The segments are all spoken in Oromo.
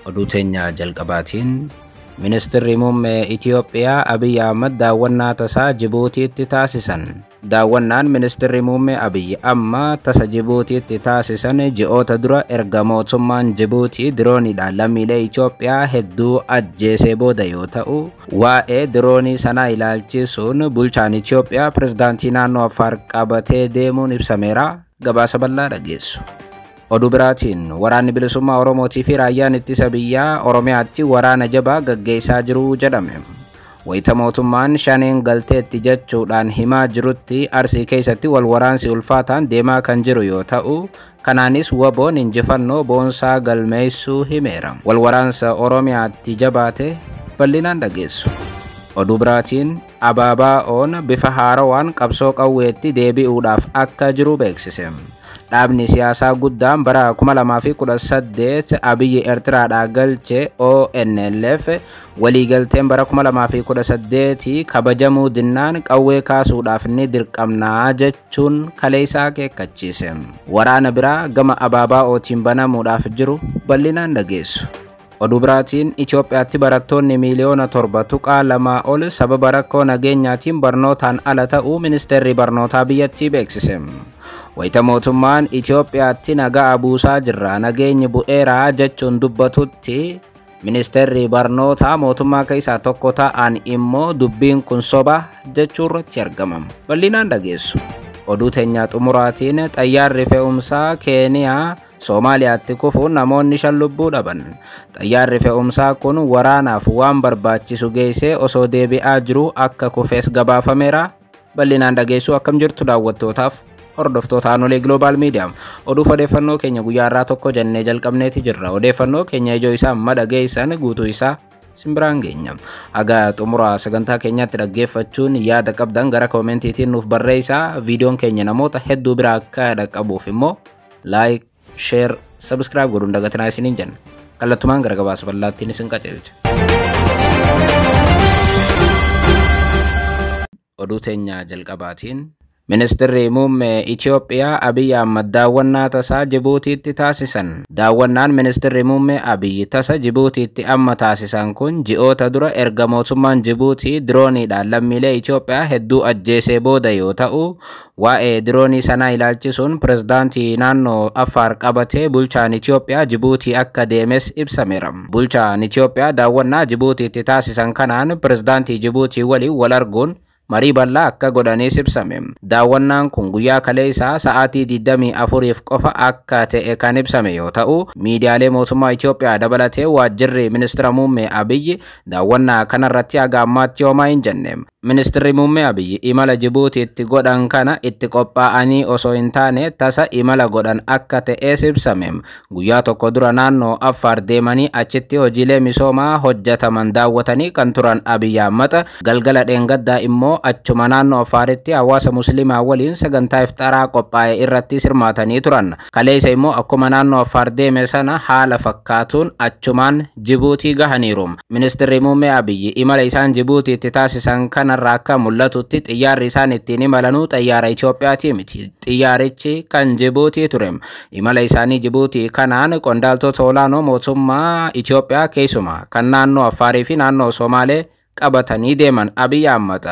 Oduu teenya jalqabaatiin Ministeerri Muummee Itiyoophiyaa Abiy Ahmad daawwannaa tasaa Jibuutiitti taasisan. Daawwannaan Ministeerri Muummee Abiy amma tasa Jibuutiitti taasisan ji'oota dura erga mootummaan Jibuutii dirooniidhaan lammiilee Itiyoophiyaa hedduu ajjeesee booda yoo ta'u, waa'ee diroonii sanaa ilaalchisuun bulchaan Itiyoophiyaa pirezidaantii naannoo Affaar qabatee deemuun ibsameera. Gabaasa bal'aa dhageessu. Oduu biraatiin waraanni bilisummaa Oromootii fi raayyaan ittisa biyyaa Oromiyaatti waraana jabaa gaggeessaa jiru jedhame. Wayita mootummaan shaneen galteetti jechuudhaan himaa jirutti Arsii keessatti wal waraansi ulfaataan deemaa kan jiru yoo ta'u, kanaanis WBOn injifannoo boonsaa galmeessuu himeera. Wal waraansa Oromiyaatti jabaate bal'inaan dhageessu. Oduu biraatiin ABO'n bifa haarawaan qabsoo qawweetti deebi'uudhaaf akka jiru beeksise. Dhaabni siyaasaa guddaan bara 2018 Abiyyi Eertiraadhaa galche ONLF waliigalteen bara 2018 kabajamuu dinnaan qawwee kaasuudhaaf ni dirqamnaa jechuun kaleessaa akeekkachiise. Waraana biraa gama ABO'tiin banamuudhaaf jiru bal'inaan dhageessu. Oduu biraatiin Itiyoophiyaatti barattoonni miiliyoona 7.2 ol sababa rakkoo nageenyaatiin barnootaan ala ta'uu ministeerri barnootaa biyyattii beeksise. Wayita mootummaan Itiyoophiyaatti nagaa buusaa jirra nageenyi bu'eeraa jechuun dubbatutti ministeerri barnootaa mootummaa keessaa tokko ta'an immoo dubbiin kun soba jechuurratti argama. Bal'inaan dhageessu. Oduu teenyaa xumuraatiin xayyaarri fe'umsaa Keeniyaa Soomaaliyaatti kufuun namoonni 5 lubbuu dhaban. Xayyaarri fe'umsaa kun waraanaaf waan barbaachisu geessee osoo deebi'aa jiru akka kufes gabaafameera. Bal'inaan dhageessuu. Akkam jirtu daawwattootaaf hordoftoota Aanolee Global Media. Oduuf odeeffannoo keenya guyyaa irraa tokko jennee jalqabneeti jirra. Odeeffannoo keenya ijoo isaa amma dhageessan guutuu isaa simbiraan geenya. Haga xumura sagantaa keenyaatti dhaggeeffachuun yaada qabdan gara koomentiitiin nuuf barreessaa. Viidiyoon keenya namoota hedduu biraa akka dhaqqabuuf immoo like, share, subscribe godhuun dagatinaa isiniin jenna. Kallattumaan gara gabaasa bal'aattiin isin qajeelcha. Oduu teenya jalqabaatiin Ministeerri Muummee Itiyoophiyaa Abiy Ahmad daawwannaa tasaa Jibuutiitti taasisan. Daawwannaan Ministeerri Muummee Abiy tasa Jibuutiitti amma taasisan kun ji'oota dura erga mootummaan Jibuutii dirooniidhaan lammiilee Itiyoophiyaa hedduu ajjeesee booda yoo ta'u, waa'ee diroonii sanaa ilaalchisuun pirezidaantii naannoo Affaar qabatee bulchaan Itiyoophiyaa Jibuutii akka deemes ibsameera. Bulchaan Itiyoophiyaa daawwannaa Jibuutiitti taasisan kanaan pirezidaantii Jibuutii waliin wal arguun marii bal'aa akka godhaniis ibsame. Daawwannaan kun guyyaa kaleessaa sa'aatii 24 qofa akka ta'e kan ibsame yoo ta'u, miidiyaalee mootummaa Itiyoophiyaa dabalatee waajjirri ministeera muummee Abiy daawwannaa kanarratti haga ammaatti homaa hin jenne. Ministeerri muummee Abiy imala Jibuutiitti godhan kana itti qophaa'anii osoo hin taane tasa imala godhan akka ta'es ibsame. Guyyaa tokko dura naannoo Affaar deemanii achitti hojiilee misoomaa hojjetaman daawwatanii kan turan Abiy Ahmad galgala dheengaddaa immoo achuma naannoo Affaaritti hawaasa musliimaa waliin sagantaa ifxaaraa qophaa'e irratti hirmaatanii turan. Kaleessa immoo akkuma naannoo Affaar deeme sana haala fakkaatuun achumaan Jibuutii gahaniiru. Ministeerri muummee Abiy imala isaan Jibuutiitti taasisan kanarraa akka mul'atutti xiyyaarri isaan ittiin imalanuu xayyaara Itiyoophiyaati miti. Xiyyaarichi kan Jibuutii ture. Imala isaanii Jibuutii kanaan qondaaltota olaanoo mootummaa Itiyoophiyaa keessumaa kan naannoo Affaarii fi naannoo Somaalee qabatanii deeman Abiy Ahmad.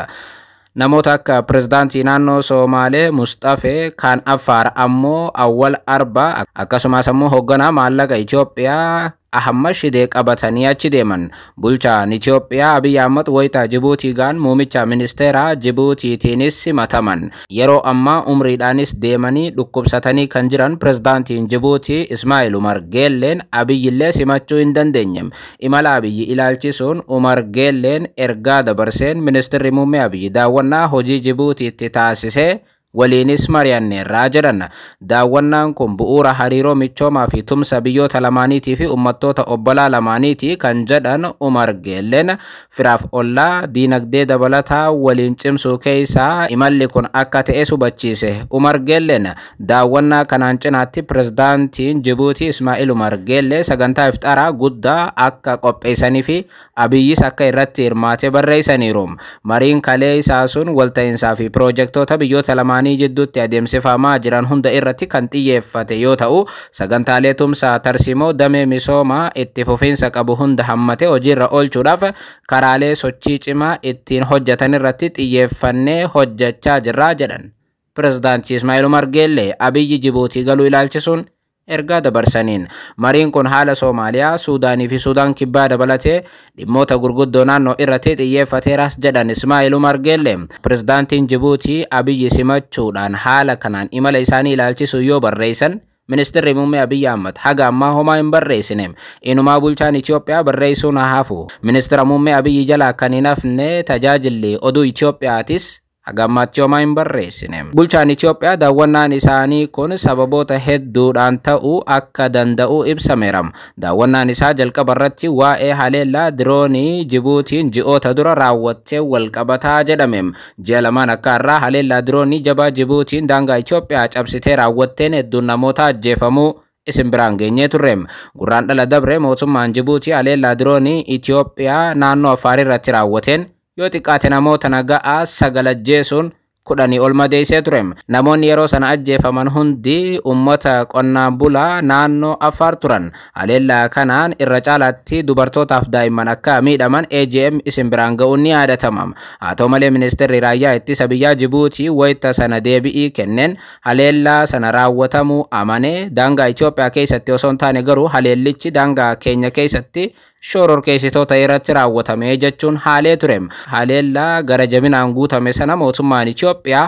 Namoota akka pirezidaantii naannoo Somaalee Mustafee kan Affaar ammoo Awwal Arba akkasumas ammoo hoogganaa maallaqa Itiyoophiyaa Ahmad Shidee qabatanii achi deeman. Bulchaan Itiyoophiyaa Abiy Ahmad wayita Jibuutii gaan muumicha ministeeraa Jibuutiitiinis simataman. Yeroo ammaa umriidhaanis deemanii dhukkubsatanii kan jiran pirezidaantiin Jibuutii Ismaa'il Umar Geelleen Abiyyillee simachuu hin dandeenye. Imala Abiyyi ilaalchisuun Umar Geelleen ergaa dabarseen ministeerri muummee Abiyyi daawwannaa hojii Jibuutiitti taasisee waliinis mari'anneerraa jedhan. Daawwannaan kun bu'uura hariiroo michoomaa fi tumsa biyyoota lamaaniitii fi uummattoota obbolaa lamaaniitii kan jedhan Umar Geelleen firaaf ollaa diinagdee dabalataa waliin cimsuu keessaa imalli kun akka ta'e hubachiise. Umar Geelleen daawwannaa kanaan cinaatti pirezidaantiin Jibuutii Ismaa'il Umar Geellee sagantaa ifxaaraa guddaa akka qopheessanii fi Abiyyis akka irratti hirmaate barreessaniiru. Mariin kalee isaa sun walta'iinsaa fi piroojektota biyyoota lamaanii lamaanii jidduutti adeemsifamaa jiran hunda irratti kan xiyyeeffate yoo ta'u, sagantaalee tumsaa tarsimoo damee misoomaa itti fufiinsa qabu hunda hammate hojiirra oolchuudhaaf karaalee sochii cimaa ittiin hojjetan irratti xiyyeeffannee hojjechaa jirra jedhan. Pirezidaantii Ismaa'eel Umar Geellee Abiyyi Jibuutii galuu ilaalchisuun ergaa dabarsaniin mariin kun haala Soomaaliyaa, Suudaanii fi Suudaan Kibbaa dabalatee dhimmoota gurguddoo naannoo irratti xiyyeeffateeras jedhan Ismaa'eel Umar Geellee. Pirezidaantiin Jibuutii Abiyyi simachuudhaan haala kanaan imala isaanii ilaalchisu yoo barreessan, Ministeerri Muummee Abiyyi Ahmad haga ammaa homaa hin barreessine. Inumaa bulchaan Itoophiyaa barreessuun haa hafu. Ministeera Muummee Abiyyi jalaa kan hin hafne tajaajilli oduu Itoophiyaatis haga ammaatti homaa hin barreessine. Bulchaan Itoophiyaa daawwannaan isaanii kun sababoota hedduudhaan ta'uu akka danda'u ibsameera. Daawwannaan isaa jalqaba irratti waa'ee haleellaa diroonii Jibuutiin ji'oota dura raawwattee walqabataa jedhame. Ji'a lamaan akka irraa haleellaa diroonii jabaa Jibuutiin daangaa Itoophiyaa cabsitee raawwatteen hedduun namoota ajjeefamuu isin biraan geenyee turre. Gurraan dhala dabre mootummaan Jibuutii haleellaa diroonii Itoophiyaa naannoo Affaar irratti raawwateen yoo xiqqaate namoota nagaa 9 ajjeesuun 10 ol madeessee ture. Namoonni yeroo sana ajjeefaman hundi uummata qonnaan bulaa naannoo Affaar turan. Haleellaa kanaan irra caalaatti dubartootaaf daa'imman akka miidhaman AGM isin biraan ga'uun ni yaadatama. Haa ta'u malee ministeerri raayyaa ittisa biyyaa Jibuutii wayita sana deebi'ii kenneen haleellaa sana raawwatamuu amanee daangaa Itoophiyaa keessatti osoo hin taane garuu haleellichi daangaa keenya keessatti shororkeessitoota irratti raawwatame jechuun haalee ture. Haleellaa gara jabinaan guutame sana mootummaan Itoophiyaa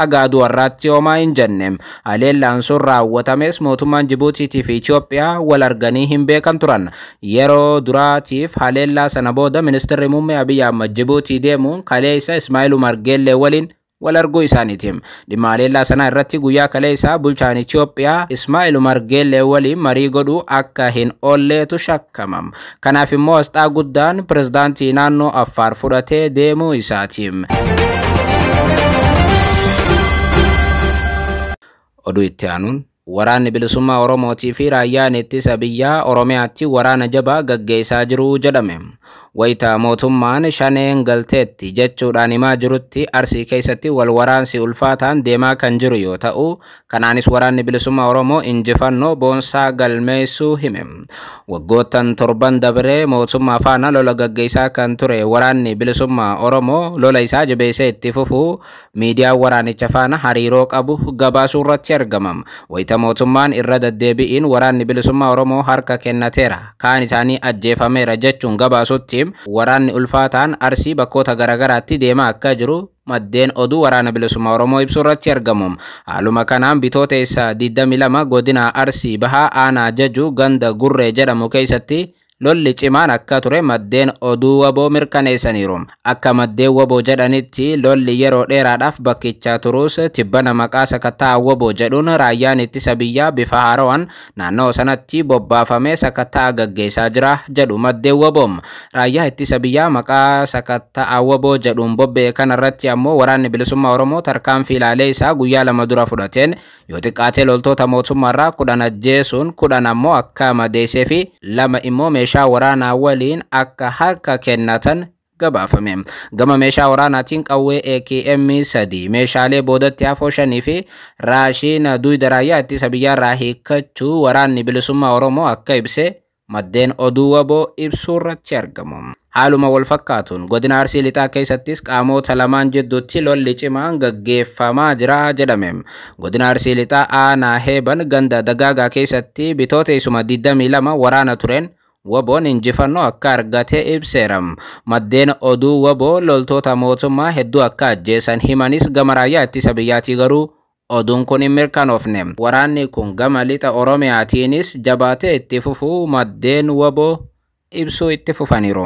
haga aduu har'aatti homaa hin jenne. Haleellaan sun raawwatames mootummaan Jibuutiitii fi Itoophiyaa wal arganii hin beekan turan. Yeroo duraatiif haleellaa sana booda ministeerri muummee Abiyyi Ahmad Jibuutii deemuun kaleessa Ismaa'eel Umar Geellee waliin wal arguu isaaniiti. Dhimma haleellaa sanaa irratti guyyaa kaleessaa bulchaan Itoophiyaa Ismaa'eel Umar Geellee waliin marii godhuu akka hin oolleetu shakkama. Kanaaf immoo asxaa guddaan pirezidaantii naannoo Affaar fudhatee deemuu isaati. Oduu itti aanuun waraanni bilisummaa Oromootii fi raayyaan ittisa biyyaa Oromiyaatti waraana jabaa gaggeessaa jiru jedhame. Wayita mootummaan shaneen galteetti jechuudhaan himaa jirutti Arsii keessatti wal waraansi ulfaataan deemaa kan jiru yoo ta'u, kanaanis waraanni bilisummaa Oromoo injifannoo boonsaa galmeessuu hime. Waggoottan torban dabree mootummaa faana lola gaggeessaa kan ture waraanni bilisummaa Oromoo lola isaa jabeessee itti fufuu miidiyaan waraanicha faana hariiroo qabu gabaasuu irratti argama. Wayita mootummaan irra deddeebi'iin waraanni bilisummaa Oromoo harka kennateera, kaan isaanii ajjeefameera jechuun gabaasutti waraanni ulfaataan Arsii bakkoota garaagaraatti deemaa akka jiru maddeen oduu waraana bilisummaa Oromoo ibsuu irratti argamu. Haaluma kanaan bitoota isaa 22 godina Arsii Bahaa aanaa Jajuu ganda Gurree jedhamu keessatti lolli cimaan akka ture maddeen oduu waboo mirkaneessaniiru. Akka maddeen waboo jedhanitti lolli yeroo dheeraadhaaf bakkichaa turuus tibbana maqaa sakattaa waboo jedhuun raayyaan ittisa biyyaa bifa haarawaan naannoo sanatti bobbaafamee sakattaa gaggeessaa jira jedhu maddeen waboom. Raayyaa ittisa biyyaa maqaa sakattaa waboo jedhuun bobba'e kanarratti ammoo waraanni bilisummaa Oromoo tarkaanfii ilaalee isaa guyyaa 2 dura fudhateen yoo xiqqaatee loltoota mootummaarraa 10 ajjeesuun 10 ammoo akka madeessee fi 2 immoo meeshaa waraanaa waliin akka harka kennatan gabaafame. Gama meeshaa waraanaatiin qawwee AKM 3 meeshaalee boodatti hafoo 5 fi raashiina duyda raayyaa ittisa biyyaarraa hiikkachuu waraanni bilisummaa Oromoo akka ibse maddeen oduu waboo ibsuu irratti argamu. Haaluma wal fakkaatuun godina Arsii Lixaa keessattis qaamota lamaan jidduutti lolli cimaan gaggeeffamaa jira jedhame. Godina Arsii Lixaa aanaa Heeban ganda Dagaagaa keessatti bitoota isuma 22 waraana tureen waboon injifannoo akka argate ibseera. Maddeen oduu waboo loltoota mootummaa hedduu akka ajjeesan himanis gama raayyaa ittisa biyyaatii garuu oduun kun hin mirkanoofne. Waraanni kun gama lixa Oromiyaatiinis jabaatee itti fufuu maddeen waboo ibsuu itti fufaniiru.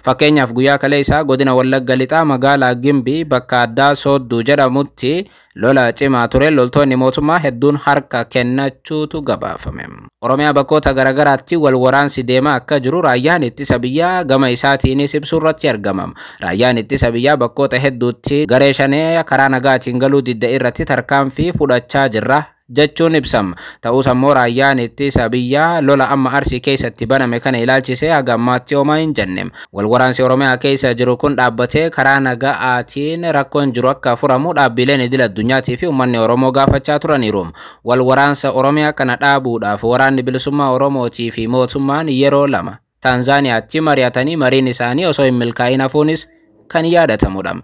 Fakkeenyaaf guyyaa kaleessaa godina Wallagga Lixaa magaalaa Gimbii bakka addaa Soodduu jedhamutti lola cimaa ture loltoonni mootummaa hedduun harka kennachuutu gabaafame. Oromiyaa bakkoota garaagaraatti wal waraansi deemaa akka jiru raayyaan ittisa biyyaa gama isaatiinis ibsuu irratti argama. Raayyaan ittisa biyyaa bakkoota hedduutti garee shanee karaa nagaatiin galuu didda irratti tarkaanfii fudhachaa jirra jechuun ibsama. Ta'us ammoo raayyaan ittisa biyyaa lola amma Arsii keessatti baname kana ilaalchisee haga ammaatti homaa hin jenne. Walwaraansi Oromiyaa keessa jiru kun dhaabbatee karaa naga'aatiin rakkoon jiru akka furamu dhaabbileen idil addunyaatii fi uummanni Oromoo gaafachaa turaniiru. Walwaraansa Oromiyaa kana dhaabuudhaaf waraanni bilisummaa Oromootii fi mootummaan yeroo 2 Taanzaaniyaatti mari'atanii mariin isaanii osoo hin milkaa'in hafuunis kan yaadatamudha.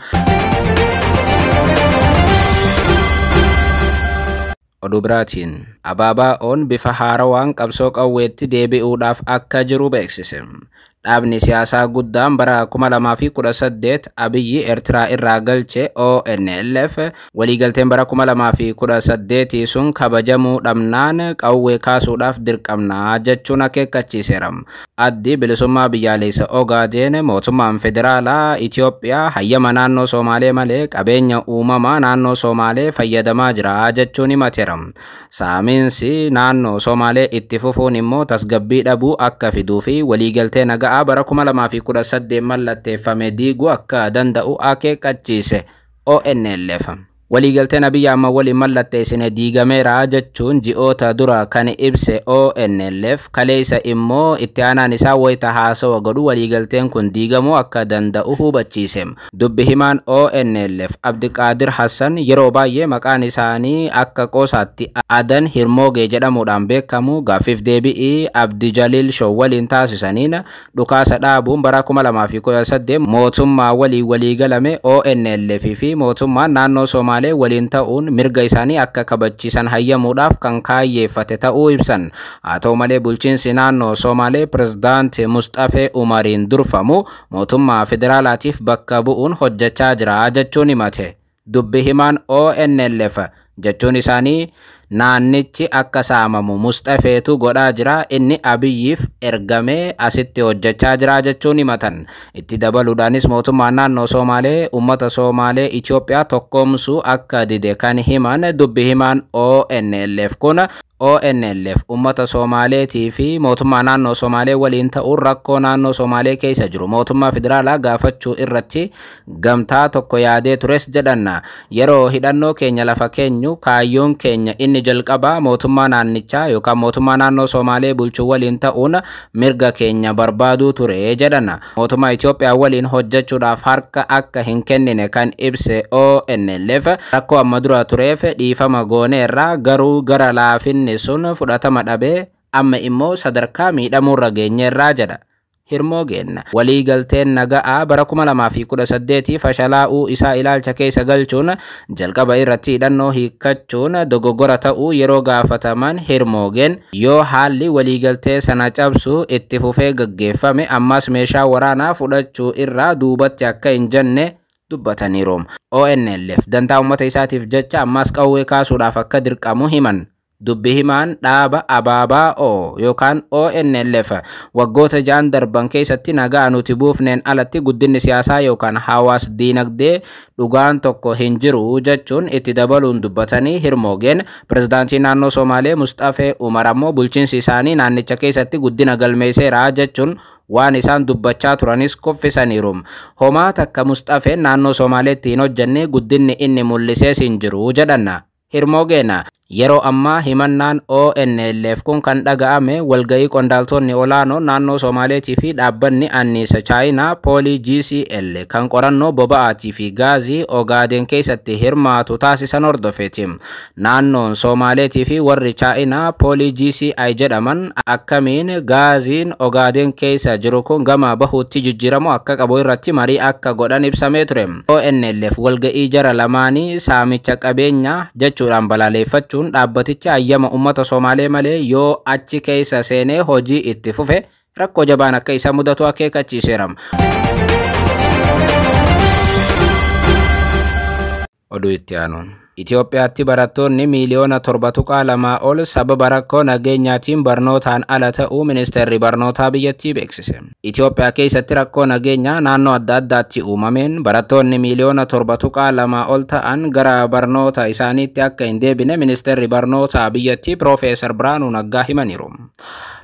Oduu biraatiin ABO'n bifa haarawaan qabsoo qawweetti deebi'uudhaaf akka jiru beeksise. Dhaabni siyaasaa guddaan bara 2018 Abiyyi Eertiraa irraa galche ONLF waliigalteen bara 2018 sun kabajamuu dhabnaan qawwee kaasuudhaaf dirqamnaa jechuun akeekkachiiseera. Addi bilisummaa biyyaalessa Ogaadeen mootummaan federaalaa Itoophiyaa hayyama naannoo Somaalee malee qabeenya uumamaa naannoo Somaalee fayyadamaa jira jechuun himateera. Saamiinsi naannoo Somaalee itti fufuun immoo tasgabbii dhabuu akka fiduu fi waliigaltee nagaa bara 2018 mallatteeffame diiguu akka danda'u akeekkachiise ONLF. Waliigalteen Abiyyi Ahmad waliin mallatteessine diigameera jechuun ji'oota dura kan ibse ONLF kaleessa immoo itti aanaan isaa wayita haasawa godhu waliigalteen kun diigamuu akka danda'u hubachiise. Dubbi himaan ONLF Abdiqaadir Hassan yeroo baay'ee maqaan isaanii akka qoosaatti Adan Hirmoogee jedhamuudhaan beekamu gaaffiif deebi'ii Abdi Jaliil Show waliin taasisaniin dhukaasa dhaabuun bara 2018 mootummaa walii waliigalame ONLF fi mootummaan naannoo Somaalee waliin ta'uun mirga isaanii akka kabachiisan hayyamuudhaaf kan kaayyeeffate ta'uu ibsan. Haa ta'u malee bulchiinsi naannoo Somaalee pirezidaanti Mustafee Umariin durfamu mootummaa federaalaatiif bakka bu'uun hojjechaa jira jechuun himate. Dubbi himaan ONLF jechuun isaanii naannichi akka saamamu Mustafeetu godhaa jira, inni Abiyyiif ergamee asitti hojjechaa jira jechuun himatan. Itti dabaluudhaanis mootummaan naannoo Somaalee uummata Somaalee Itoophiyaa tokkoomsuu akka dide kan himan dubbi himaan ONLF kun ONLF uummata Somaaleetii fi mootummaa naannoo Somaalee waliin ta'uun rakkoo naannoo Somaalee keessa jiru mootummaa federaalaa gaafachuu irratti gamtaa tokko yaadee tures jedhan. Yeroo hidhannoo keenya lafa keenyu kaayyoon keenya inni jalqabaa mootummaa naannichaa yookaan mootummaa naannoo Somaalee bulchuu waliin ta'uun mirga keenya barbaaduu ture jedhan. Mootummaa Itoophiyaa waliin hojjechuudhaaf harka akka hin kennine kan ibse ONLF rakkoo amma dura tureef dhiifama gooneerra, garuu gara laafinni sun fudhatama dhabee amma immoo sadarkaa miidhamuurra geenyeerraa jedha. Hirmoogeen waliigalteen naga'aa bara 2018 fashalaa'uu isaa ilaalcha keessa galchuun jalqaba irratti hidhannoo hiikkachuun dogoggora ta'uu yeroo gaafataman Hirmoogeen yoo haalli waliigaltee sana cabsu itti fufee gaggeeffame ammas meeshaa waraanaa fudhachuu irraa duubatti akka hin jenne dubbataniiru. ONLF dantaa uummata isaatiif jecha ammas qawwee kaasuudhaaf akka dirqamu himan. Dubbi himaan dhaaba ABO yookaan ONLF waggoota 6 darban keessatti nagaa nuti buufneen alatti guddinni siyaasaa yookaan hawaas diinagdee dhugaan tokko hin jiru jechuun itti dabaluun dubbatanii Hirmoogeen pirezidaantii naannoo Somaalee Mustafee Umar ammoo bulchiinsi isaanii naannicha keessatti guddina galmeesseera jechuun waan isaan dubbachaa turanis kuffisaniiru. Homaa takka Mustafeen naannoo Somaaleetti hin hojjenne guddinni inni mul'isees hin jiru jedhan. Hirmoogeen yeroo ammaa himannaan ONLF kun kan dhaga'ame walga'ii qondaaltonni olaanoo naannoo Somaaleetii fi dhaabbanni anniisa Chaayinaa Poolii GCL kan qorannoo boba'aatii fi gaazii Ogaadeen keessatti hirmaatu taasisan hordofeeti. Naannoon Somaaleetii fi warri Chaayinaa Poolii GCI jedhaman akkamiin gaaziin Ogaadeen keessa jiru kun gama bahuutti jijjiiramu akka qabu irratti marii akka godhan ibsamee ture. ONLF walga'ii jara lamaanii saamicha qabeenyaa jechuudhaan balaaleffachuun dhaabbatichi hayyama uummata Somaalee malee yoo achi keessa seenee hojii itti fufe rakkoo jabaan akka isa mudatu akeekkachiiseera. Oduu itti aanu. Itoophiyaatti barattoonni miiliyoona 7.2 ol sababa rakkoo nageenyaatiin barnootaan ala ta'uu ministeerri barnootaa biyyattii beeksise. Itoophiyaa keessatti rakkoo nageenyaa naannoo adda addaatti uumameen barattoonni miiliyoona 7.2 ol ta'an gara barnoota isaaniitti akka hin deebine ministeerri barnootaa biyyattii Piroofeesar Biraanuu Naggaa himaniiru.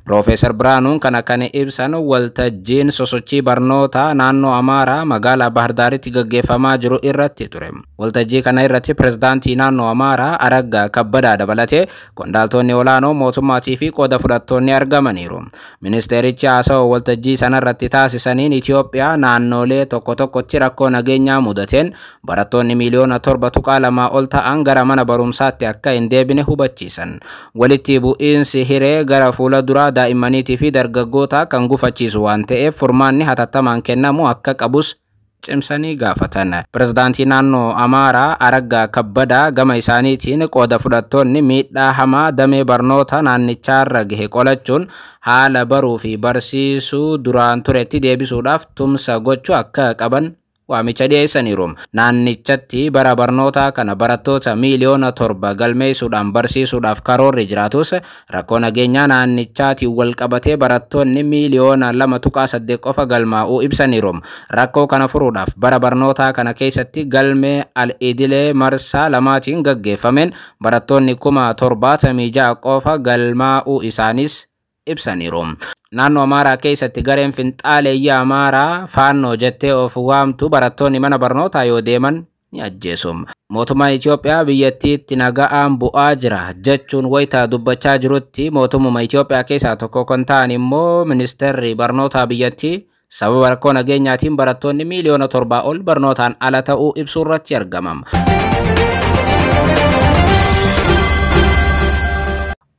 Piroofeesar Biraanuun kana kan ibsan waltajjiin sosochii barnootaa naannoo Amaaraa magaalaa Baahirdaaritti gaggeeffamaa jiru irratti ture. Waltajjii kana irratti pirezidaantiin Pireezidaantii naannoo Amaaraa Araggaa Kabbadaa dabalatee qondaaltonni olaanoo mootummaatii fi qooda fudhattoonni argamaniiru. Ministeerichi haasawaa waltajjii sanarratti taasisaniin Itoophiyaa naannolee tokko tokkotti rakkoo nageenyaa mudateen barattoonni miiliyoona 7.2 ol ta'an gara mana barumsaatti akka hin deebine hubachiisan. Walitti bu'iinsi hiree gara fuula duraa daa'immaniitii fi dargaggoota kan gufachiisu waan ta'eef furmaanni hatattamaan kennamu akka qabus cimsanii gaafatan. Pireezidaantii naannoo Amaaraa Araggaa Kabbadaa gama isaaniitiin qooda fudhattoonni miidhaa hamaa damee barnoota naannichaarra gahe qolachuun haala baruu fi barsiisuu duraan turetti deebisuudhaaf tumsa gochuu akka qaban waamicha dhiyeessaniiru. Naannichatti bara barnootaa kana barattoota miiliyoona 7 galmeessuudhaan barsiisuudhaaf karoorri jiraatus rakkoo nageenyaa naannichaatiin wal qabatee barattoonni miiliyoona 2.8 qofa galmaa'uu ibsaniiru. Rakkoo kana furuudhaaf bara barnootaa kana keessatti galmee al-idilee marsaa lamaatiin gaggeeffameen barattoonni 76,000 qofa galmaa'uu isaanis ibsaniiru. Naannoo Amaaraa keessatti gareen finxaaleeyyii Amaaraa faannoo jettee of waamtu barattoonni mana barnootaa yoo deeman ni ajjeesu. Mootummaan Itoophiyaa biyyattiitti naga'aan bu'aa jira jechuun wayitaa dubbachaa jirutti mootummuma Itoophiyaa keessaa tokko kan ta'an immoo ministeerri barnootaa biyyattii sababa rakkoo nageenyaatiin barattoonni miiliyoona 7 ol barnootaan ala ta'uu ibsuu irratti argamam.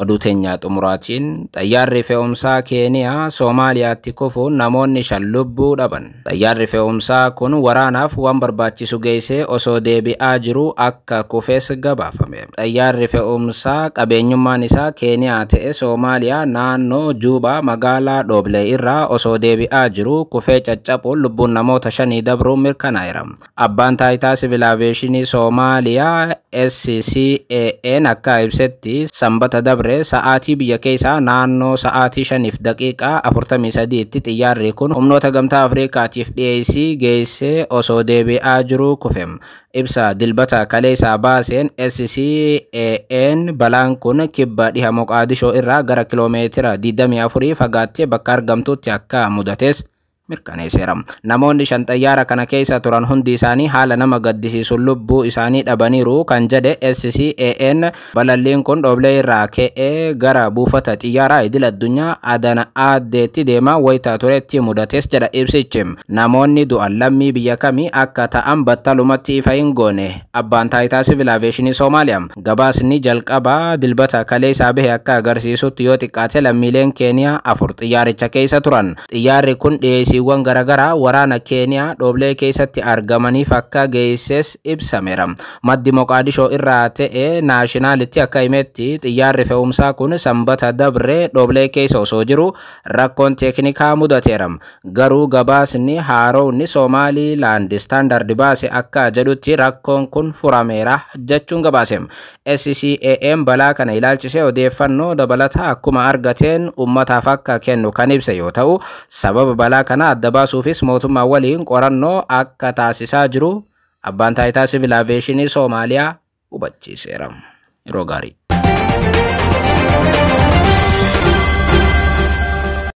Oduu teenyaa xumuraatiin xayyaarri fe'umsaa Keeniyaa Soomaaliyaatti kufuun namoonni 5 lubbuu dhaban. Xayyaarri fe'umsaa kun waraanaaf waan barbaachisu geessee osoo deebi'aa jiru akka kufes gabaafame. Xayyaarri fe'umsaa qabeenyummaan isaa Keeniyaa ta'e Soomaaliyaa naannoo Juubaa magaalaa Dhooblee irraa osoo deebi'aa jiru kufee caccabuun lubbuun namoota 5 dabruun mirkanaa'eera. Abbaan taayitaa siviil aaviyeeshinii Soomaaliyaa SCAN akka ibsetti sanbata dabre sa'aatii biyya keessaa naannoo sa'aatii 5:43 xiyyaarri kun humnoota gamtaa Afriikaatiif dhiyeessii geessee osoo deebi'aa jiru kufe. Ibsa dilbata kaleessaa baaseen SCAN balaan kun kibba dhiha Moqaadishoo irraa gara kiloomeetira 24 fagaattee bakka argamtutti akka mudates mirkaneesseera. Namoonni 5 xayyaara kana keessa turan hundi isaanii haala nama gaddisiisuun lubbuu isaanii dhabaniiru kan jedhe SCAN balalliin kun Dhooblee irraa ka'ee gara buufata xiyyaaraa idil addunyaa Adana Aaddeetti deemaa wayitaa turetti mudates jedha ibsichi. Namoonni du'an lammii biyya kamii akka ta'an battalumatti ifa hin goone. Abbaan taayitaa siviil aaviyeeshinii Soomaaliyaa gabaasni jalqabaa dilbata kaleessaa bahe akka agarsiisutti yoo xiqqaate lammiileen Keeniyaa 4 xiyyaaricha keessa turan. Xiyyaarri kun dhiyeessii garaagaraa waraana Keeniyaa Dhooblee keessatti argamaniif akka geesses ibsameera. Maddi Moqaadishoo irraa ta'e naashinaalitti akka himetti xiyyaarri fe'umsaa kun sanbata dabre Dhooblee keessa osoo jiru rakkoon teeknikaa mudateera. Garuu gabaasni haarowni Somaalilaand istaandard baase akka jedhutti rakkoon kun furameera jechuun gabaase. SCAN balaa kana ilaalchisee odeeffannoo dabalataa akkuma argateen uummataaf akka kennu kan ibse yoo ta'u sababa balaa kana adda baasuufis mootummaa waliin qorannoo akka taasisaa jiru abbaan taayitaa siviil aaviyeeshinii Soomaaliyaa hubachiiseera. Yeroo gaarii.